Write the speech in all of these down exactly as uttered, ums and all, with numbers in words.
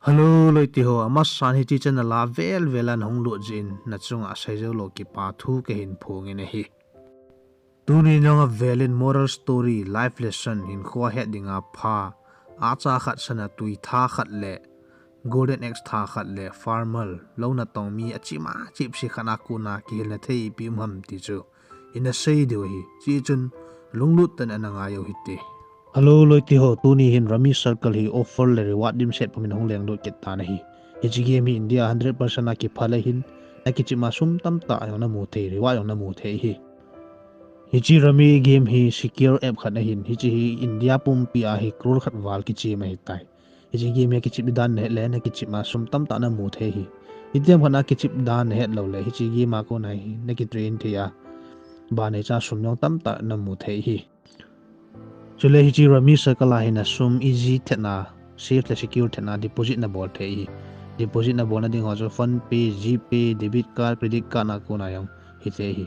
Hello, loite ho, amasan hiche channel a vel vel a nahung lut jeh in nachunga seijou lou kipa thu kahin phongin ahi. Tuni nunga velin moral story, life lesson, hinkho het dinga pha, acha khat sana tui tha khat le, Golden Axe tha khat le, farmer, lou natong mi achima chipsi khat a kona kihilna thei ipi um ham ti chu ina sei diu ahi. Hichun lunglut tah in ana ngai u hite. Hello, loite ho, tuni hin Rummy Circle hi offer le reward dimset pumin hung lengdoh kit tan ahi. Hiche game hi India hundred percent a kiphal ahin, nakichep ma sum tamtah jong namu thei, reward jong namu thei ahi. Hiche Rummy game hi secure app khat ahin, hiche hi India pumpi a hi crore khat val kichem ahitai. Hiche game hi kichep dan nahet le, nakichep ma sum tamtah namu thei ahi. Itiham khat a kichep dan nahet lou le, hiche game a kona hi nakitrain thei a, banei cha sum jong tamtah namu thei ahi. Chule hiche Rummy Circle a hin asum easy thetna, safe le secure thetna deposit nabol thei ahi. Deposit nabolna ding ho chu PhonePe, GPay, debit card, credit card a kona jong hithei ahi.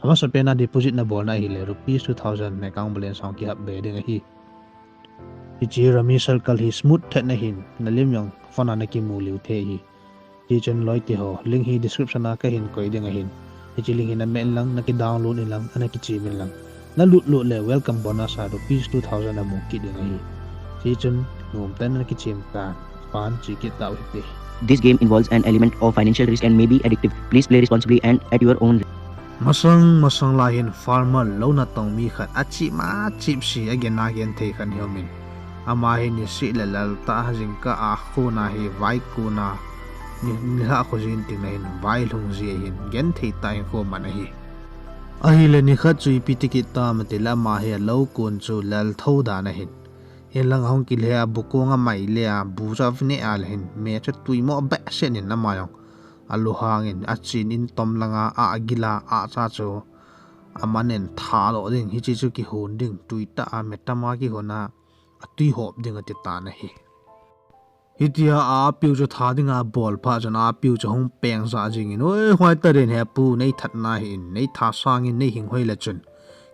Amasapen a deposit nabolna ahile rupees two thousand account balance a kihap be ding ahi. Hiche Rummy Circle hi smooth thetna ahin, nalim jong phone a nakimu lheh thei ahi. Hichun loite ho, link hi description a kahin koi ding ahin. Hiche link hi namen lang, nakidownload in lang, ana kichem in lang, nalut lut le welcome bonus a rupees two thousand amu kit ding ahi. Hichun nomtah in nakichem tan, pan che kit tau hite. This game involves an element of financial risk and may be addictive. Please play responsibly and at your own risk. Masang masang lai hin farmer lou natong mi khat achema chipsi agena genthei khat hi aumin. Ama hi niseh le lal tah a jingkah a kona hi vai kona, ni, nilhah kho jing tengle hin vai lhung ji ahin, genthei tah in kho man ahi. Ahile nikhat chu ipi ti kit tam atile ama hi alou kon chu lal thou dan ahin. Hinlang ahung kile a bu kong amai le a bu chu aveneh a le hin me chu tui mo behseh in ama jong alunghang in achen in tom langa agil a acha chu aman in thalo ding, hiche chu kihon ding, tui tah a metam a kihon a atui hop ding ati tan ahi. Hitia apiu chu tha dinga abol phat chun apiu chu ahung peng jah jingin, "Oi, huai ta den he pu, nei that nahi in, nei tha sangin nei hing hoi le chun,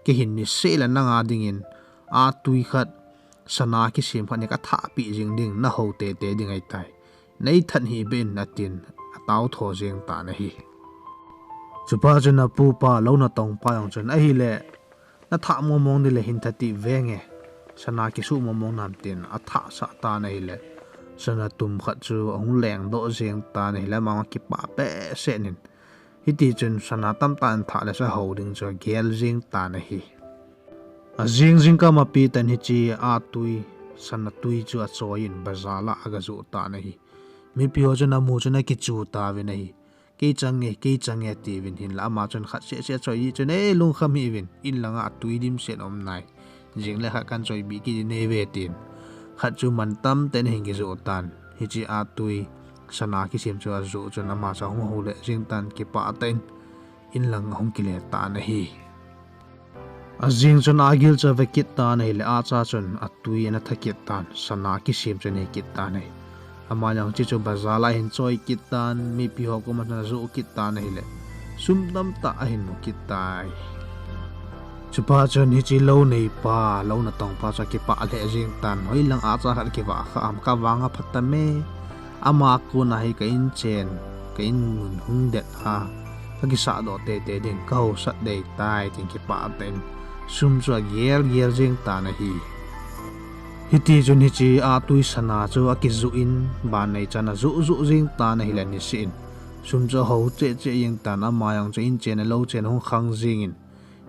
kei hin niseh le nanga dingin atui khat, sana kisem khat nei kathah peh jing ding, nahou tete ding ahitai. Nei that hih beh in," atin, atao tho jeng tan ahi. Chuphat chun apupa, lou natong pa jong chun, "Ahile, nathah mong mong ding le hin that hih venge. Sana kisuh mong mong nam," tin athah sah tan ahile, sana tum khat chu ahung lengdoh jeng tan ahile, ama kipah behseh in. Hitichun sana tamtah in thah le chu ahou ding chu agel jeng tan ahi. Ajing jingkah ma pi tah in hiche atui, sana tui chu achoi in bazar lah a agajoh tan ahi. Mipi ho chun amu chun akichu tauvin ahi. "Kei chang e, kei chang e," atiuvin, hinlah ama chun khat seh seh achoi chun, "Eh, lungkham hih uvin, in langa atui dimset aum nai. Jing le khat kahin choipeh kit ding ahi ve," tin khat chu mantam tah in ahin kijoh tan. Hiche atui, sana kisem chu ajoh chun ama chu ahung hou le jeng tan kipah tah in, in lang ahung kile tan ahi. Ajing chun agil chu ave kit tan ahile, acha chun atui ana that kit tan, sana kisem chu anei kit tan ahi. Ama jong hiche chu bazar lah a ahin choi kit tan, mipi ho koma chun ajoh kit tan ahile, sum tamtah ahin mu kit tai. Chuphat chun hiche lou neipa, lou natong pa chu akipah lheh jeng tan, "Hoilang acha khat kivah kha ham, kavang apha tame. Ama kona hi ka inchen, ka in mun hung det a, kakisahdoh tete ding, kahaosat dei tai," tin kipah tah in sum chu agel gel jeng tan ahi. Hitichun hiche atui sana chu akijoh in, banei chan ajoh joh jeng tan ahile niseh in, sum chu ahou cheh cheh jeng tan, ama jong chu inchen le louchen ahung khang jengin,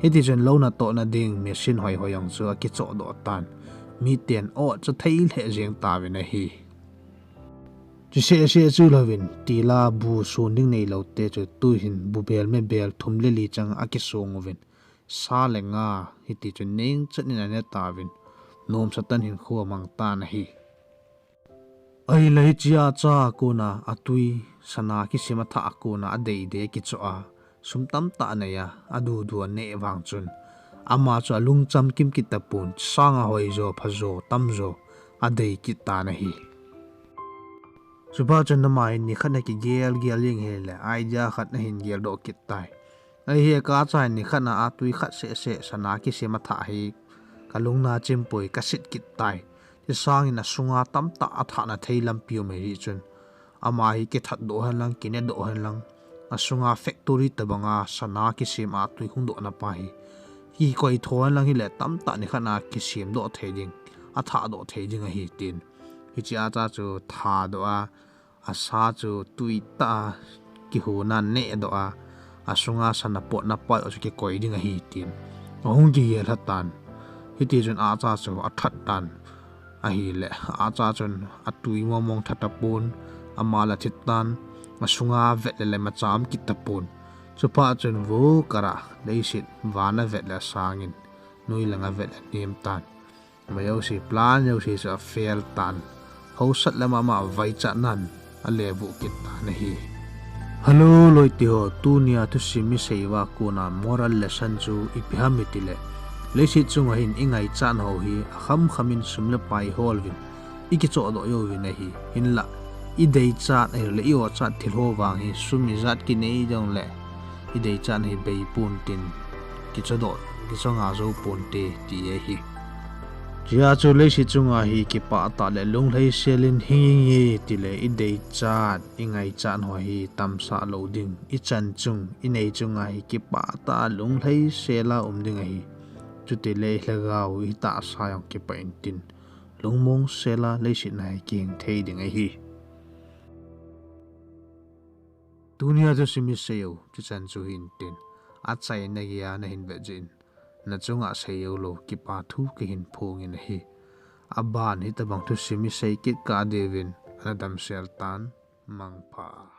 hitichun lou natohna ding machine hoi hoi jong chu akichohdoh tan, miten ot chu thei lheh jeng tauvin ahi. Chuseh seh chu louvin, tila bu son ding neilou te chu tuhin bu bel me bel thum le li chang akisong uvin, sa le nga hitichun neng chan in ane tauvin, nomsa tah in hinkho amang tan ahi. Ahile hiche acha kona atui, sana kisem athah a kona adei dei akichoh a, sum tamtah anei a, adu du aneh vang chun, ama chu alungcham kim kit tapon, sang ahoi jo, pha jo, tam jo adei kit tan ahi. Chuphat chun ama hin nikhat ana kigel gel jeng ahile, idea khat ana hin geldoh kit tai. Ahi, kacha hin nikhat a atui khat seh seh sana kisem athah hi kalungna chim poi, kasit kit tai. Hisangin asunga tamtah athahna thei lampi um ahi chun, ama hi kithat doh hen lang, kine doh hen lang, asunga factory tabanga sana kisem a tui hung dohna pa hi kikoi tho hen lang hile tamtah nikhat a kisem doh thei ding, athah doh thei ding ahi tin. Hiche acha chu tha doh a, asa chu tui tah a kihona neh doh a, asunga sana potna pa chu kikoi ding ahi tin ahung kigel lha tan. Hiti chun acha chu athat tan ahile, acha chun atui mong mong that tapon, ama la thit tan, asunga vet le le macham kit tapon. Chuphat chun vo kara leiset vana vet le asangin, nui langa vet le nem tan. Ama jouse plan jouse chu afail tan. Hausat le mama vaichat nan alevuh kit tan ahi. Hello loite ho, tunia thusim isei uva kona moral lesson chu ipi ham itile, leiset chunga hin ingaichat ho hi akham kham in sum le pai hol uvin, ikichoh doh jouvin ahi. Hinla ideichat ahile iochat thil ho vang hi sum ijat kinei jongle ideichat hi bei pon tin, kichoh doh, kichoh nga jou ponte ti ahi. Hichea chu leiset chunga hi kipah tah le lunglhaisel in hing inge tile ideichat, ingaichat ho hi tamsah lou ding, ichan chung, inei chunga hi kipah tah a lunglhaisel a um ding ahi. Chutile ilhagao itahsa jong kipah intin, lungmong sel a leiset na hi kihing thei ding ahi. Tunia thusim isei u chuchan chu hintin, achaina geiya nahin vet jeh in, nachunga sei joulou kipa thu kahin phongin ahi. Aban hitobang thusim isei kit kah diuvin ana damsel tan, mangpha.